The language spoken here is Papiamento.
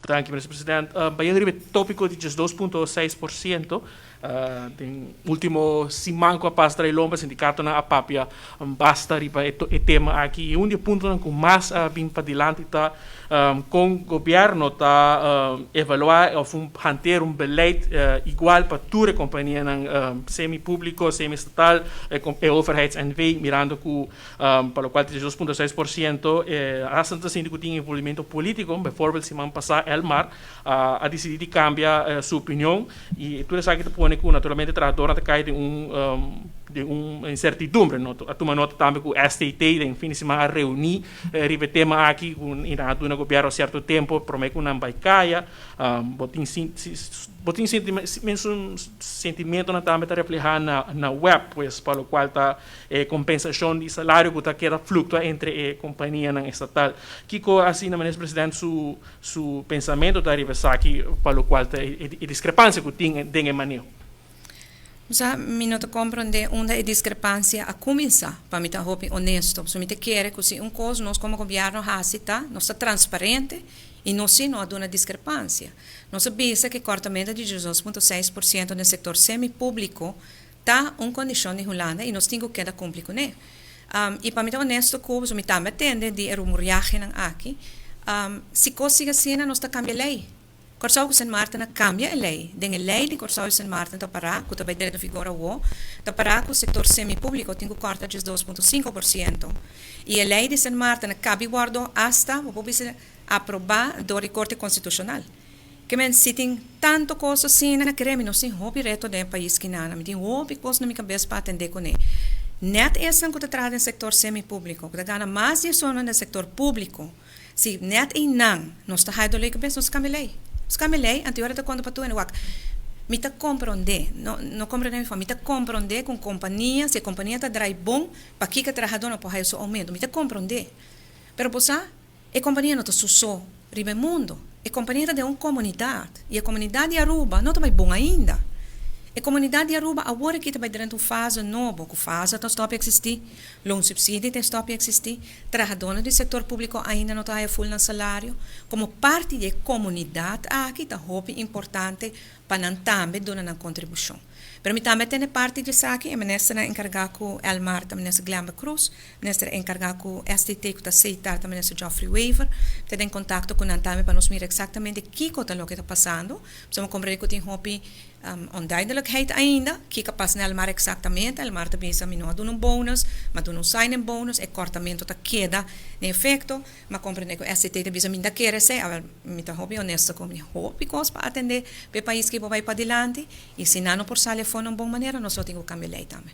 Danki, minister president. Bayendo riba e tópiko di 12.6%, den último siman ku a pasa tra'i lomba, sindikatonan a papia basta riba e tema aki. I un di e puntonan ku mas a bin padilanti ta kon gobièrnu ta evaluá òf un hanteer un beleid igual pa tur e kompanianan semi-públiko, semi-estatal, e overheids-NV, mirando ku pa lokual ta 2.6%, hasta ta sinti ku tin envolvimento polítiko. Bijvoorbeeld siman pasá Elmar a disidí di kambia su opinion i tur esaki ta pone ku naturalmente trahadornan ta kai den un den un insertidumbre. No a tuma nota tambe ku STT den fin di siman a reuní riba e tema aki ku i nan a duna gobièrnu sierto tempu promé ku nan bai kaya. Bo tin Bo tin mesun sentimentonan tambe ta reflehá na web, pues pa lokual ta e kompensashon di salario ku ta keda fluktua entre e kompanianan estatal. Kiko asina Minister President su su pensamentu ta riba esaki pa lokual ta e diskrepansia ku tin den e maneho? Sa, mi no ta komprondé unda e diskrepansia a kuminsá, pa mi ta hopi onesto. Pasobra mi ta kere ku si un kos nos komo gobièrnu hasi ta, nos ta transparente i nos si no a duna diskrepansia. Nos a bisa ku e kòrtamentu di 12.6% den sektor semi-públiko ta un kondishon di Hulanda i nos tin ku keda kumpli kuné. I pa mi ta onesto ku boso, mi tambe a tende di e rumoriahenan aki. Si kos sigui asina nos ta kambia lei. Kòrsou ku Sint Maarten a kambia e lei. Den e lei di Kòrsou i Sint Maarten ta pará, ku ta bai drenta vigor awó, ta pará ku sektor semi-públiko tin ku kòrta 12.5%. I e lei di Sint Maarten a kabi wòrdu asta, bo por bisa, aprobá dor di Korte Konstitushonal. Ke men si tin tanto kos asina, kere mi nos tin hopi reto den e pais kinana. Mi tin hopi kos na mi kabes pa atende kuné. Nèt esnan ku ta traha den sektor semi-públiko, ku ta gana mas di esunnan den sektor públiko, si nèt einan nos ta haya dolor di kabes, nos kambia lei. Nos kambia lei, anto e ora ta konta pa tur hende, wak, mi ta komprondé, no, no komprondé mi for, mi ta komprondé ku un kompania, si e kompania ta drai bon, pakiko e trahadó no por haya su oumento. Mi ta komprondé. Pero bo sa, E kompania no ta su so riba e mundo. E kompania ta den un komunidat i e komunidat di Aruba no ta bai bon ainda. E komunidat di Aruba awor aki ta bai drenta un fase nobo ku fase ta stòp eksistí, loonsubsidie ta stòp eksistí, trahadónan di sektor públiko ainda no ta haya ful nan salario. Komo parti di e komunidat aki ta hopi importante pa nan tambe duna nan kontribushon. Pero mi tambe a tene parti di esaki, e ministernan enkargá ku Elmar ta minister Glenbert Croes, minister enkargá ku STT ku ta Setar ta minister Geoffrey Wever. Mi ta den kontakto ku nan tambe pa nos mira eksaktamente kiko ta loke ta pasando. Pasobra mi komprende ku tin hopi onduidelijkheid ainda, kiko a pasa na Elmar eksaktamente. Elmar ta bisa mi no a duna un bonus, mi a duna un signing bonus, e kòrtamentu ta keda den efekto. Mi a komprende ku STT ta bisa mi ta kere esei, awel mi ta hopi honesto ku mi hopi kos pa atende pa e pais ki bo bai padilanti i si nan no por sali afó na un bon manera nos lo tin ku kambia lei tambe.